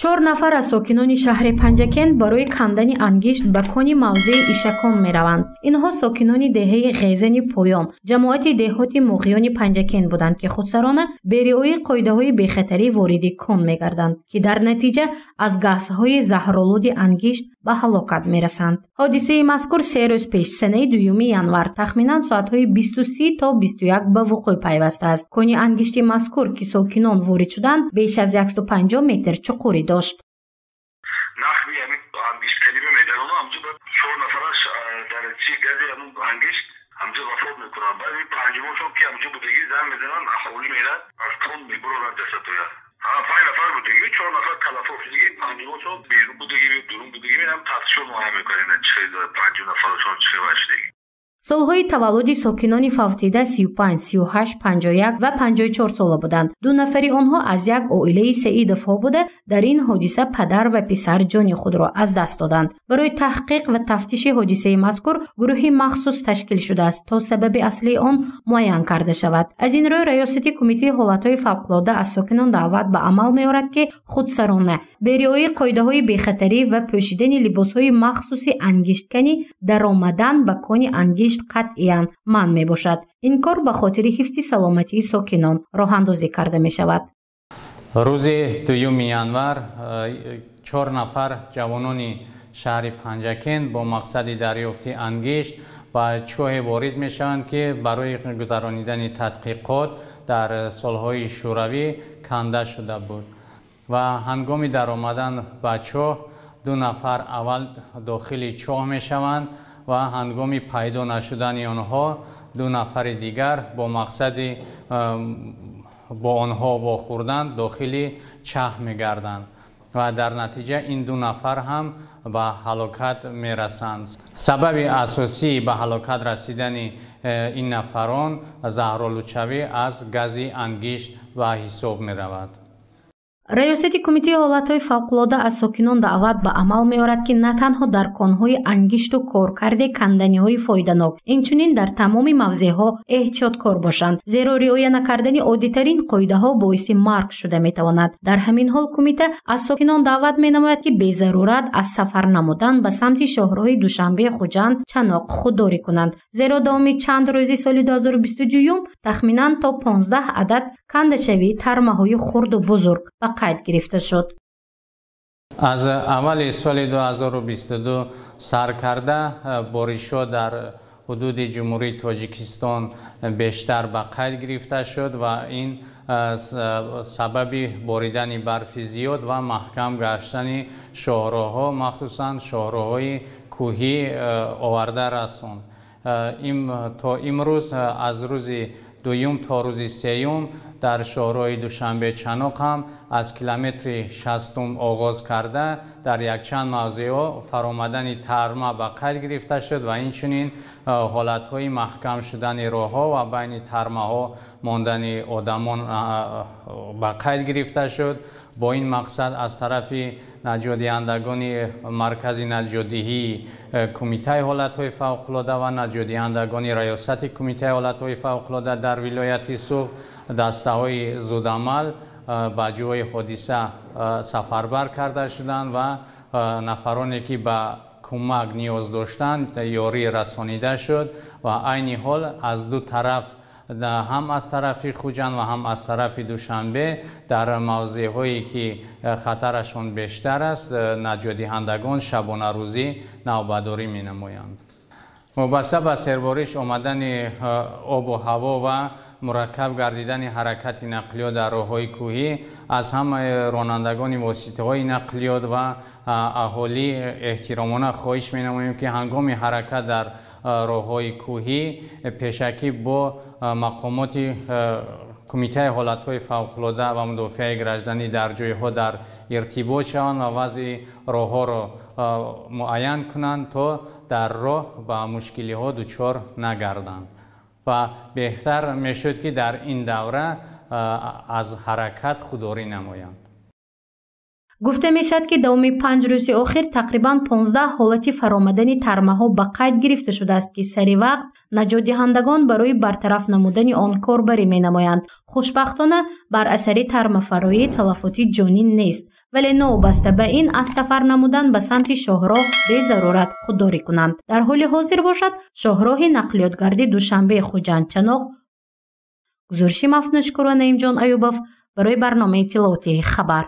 Чор нафар аз сокинони шаҳри Панҷакент барои кандани ангишт ба кони мавзеи Ишакон мераванд. Инҳо сокинони деҳаи Ғезани Поём, ҷамоати деҳоти Муғиёни Панҷакент буданд, ки худсарона бериоии қоидаҳои бехатарӣ вориди кон мегарданд, ки дар натиҷа аз газҳои заҳролуди ангишт ба ҳалокат мерасанд. Ҳодисаи мазкур 3 рӯз пеш, санаи 2 январ, тахминан соатҳои 20:30 то 21 ба вуқӯъ пайвастааст. Кони ангишти мазкур, ки сокинон ворид шуданд, беш аз 150 метр чуқурӣ дошт. Нахви ҳамин ангиштканиро медарону ҳамҷо чор нафараш дар чи гази ҳамун ангишт ҳамҷо вафот мекунанд. Баъди панҷумошон, ки ҳамҷо будагӣ, занг мезананд, аҳолӣ мерад, аз кон мебуроранд ҷасадоя. Панҷ нафар будагӣ, чор нафар талафот шудагӣ, панҷумошон берун будагӣ, дурун будагӣ. Ҳам тафтишот муайян мекунем, чи панҷум нафарашон чи вай шудагӣ. Солҳои таваллуди сокинони фавтида 35, 38, 51 ва 54 сола буданд. Ду нафари онҳо аз як оилаи Саидовҳо буда, дар ин ҳодиса падар ва писар ҷони худро аз даст доданд. Барои таҳқиқ ва тафтиши ҳодисаи мазкур гурӯҳи махсус ташкил шудааст, то сабаби аслии он муайян карда шавад. Аз ин рӯй Раёсати Кумитаи ҳолатҳои фавқулодда аз сокинон даъват ба амал меорад, ки худсарона, бериоии қоидаҳои бехатарӣ ва пӯшидани либосҳои махсуси ангиштканӣ даромадан ба кони ангишт қатъиян манъ мебошад. Ин кор ба хотири ҳифзи саломатии сокинон роҳандозӣ карда мешавад. Рӯзи 2 январ чор нафар ҷавонони шаҳри Панҷакент бо мақсади дарёфти ангишт ба чоҳе ворид мешаванд, ки барои гузаронидани тадқиқот дар солҳои шӯравӣ канда шуда буд. Ва ҳангоми даромадан ба чоҳ ду нафар аввал дохили чоҳ мешаванд ва ҳангоми пайдо нашудани онҳо ду нафари дигар бо мақсади бо онҳо вохӯрдан дохили чаҳ мегарданд ва дар натиҷа ин ду нафар ҳам ба ҳалокат мерасанд. Сабаби асосии ба ҳалокат расидани ин нафарон заҳролудшавӣ аз гази ангишт ба ҳисоб меравад. Раёсати Кумитаи ҳолатҳои фавқулодда аз сокинон даъват ба амал меорад, ки на танҳо дар конҳои ангишту коркарди канданиҳои фоиданок, инчунин дар тамоми мавзеъҳо эҳтиёткор бошанд, зеро риоя накардани оддитарин қоидаҳо боиси марг шуда метавонад. Дар ҳамин ҳол кумита аз сокинон даъват менамояд, ки безарурат аз сафар намудан ба самти шоҳроҳи Душанбе, Хуҷанд, Чаноқ худдорӣ кунанд, зеро давоми чанд рӯзи соли 2022 тахминан то 15 адад кандашавии тармаҳои хурду бузург ба қайд гирифта шуд. Аз аввали соли 2022 сар карда боришҳо дар ҳудуди Ҷумҳурии Тоҷикистон бештар ба қайд гирифта шуд ва ин сабаби боридани барфи зиёд ва маҳкам гаштани шоҳроҳҳо, махсусан шоҳроҳҳои кӯҳӣ, оварда расонд. То имрӯз, аз рӯзи дуюм то рӯзи сеюм, дар шоҳроҳи Душанбе Чаноқ ҳам аз километри 60-ум оғоз карда дар якчанд мавзеъҳо фаромадани тарма ба қайд гирифта шуд ва инчунин ҳолатҳои маҳкам шудани роҳҳо ва байни тармаҳо мондани одамон ба қайд гирифта шуд. Бо ин мақсад аз тарафи наҷотдиҳандагони Маркази наҷотдиҳии Кумитаи ҳолатҳои фавқулода ва наҷотдиҳандагони Раёсати Кумитаи ҳолатҳои фавқулода дар вилояти Суғд дастаҳои зудамал ба ҷойи ҳодиса сафарбар карда шуданд ва нафароне, ки ба кӯмак ниёз доштанд, ёрӣ расонида шуд. Ва айни ҳол аз ду тараф, ҳам аз тарафи Хуҷанд ва ҳам аз тарафи Душанбе, дар мавзеъҳое, ки хатарашон бештар аст, наҷотдиҳандагон шабонарӯзӣ навбатдорӣ менамоянд. Вобаста ба сербориш омадани обу ҳаво ва мураккаб гардидани ҳаракати нақлиёт дар роҳҳои кӯҳӣ аз ҳамаи ронандагони воситаҳои нақлиёт ва аҳолӣ эҳтиромона хоҳиш менамоем, ки ҳангоми ҳаракат дар роҳҳои кӯҳӣ пешакӣ бо мақомоти Кумитаи ҳолатҳои фавқулода ва мудофиаи гражданӣ дар ҷойҳо дар иртибот шаванд ва вазъи роҳҳоро муайян кунанд, то дар роҳ ба мушкилиҳо дучор нагарданд. Ва беҳтар мешуд, ки дар ин давра аз ҳаракат худдорӣ намоянд. Гуфта мешавад, ки давоми 5 рӯзи охир тақрибан 15 ҳолати фаромадани тармаҳо ба қайд гирифта шудааст, ки сари вақт наҷотдиҳандагон барои бартараф намудани он корбарӣ менамоянд. Хушбахтона, бар асари тармафароӣ талафоти ҷонӣ нест. Вале новобаста ба ин аз сафар намудан ба самти шоҳроҳ безарурат худдорӣ кунанд. Дар ҳоли ҳозир бошад, шоҳроҳи нақлиётгарди Душанбе Хуҷанд Чаноқ. Гузориши Мафнушкур ва Наимҷон Аюбов барои барномаи иттилоотии «Хабар».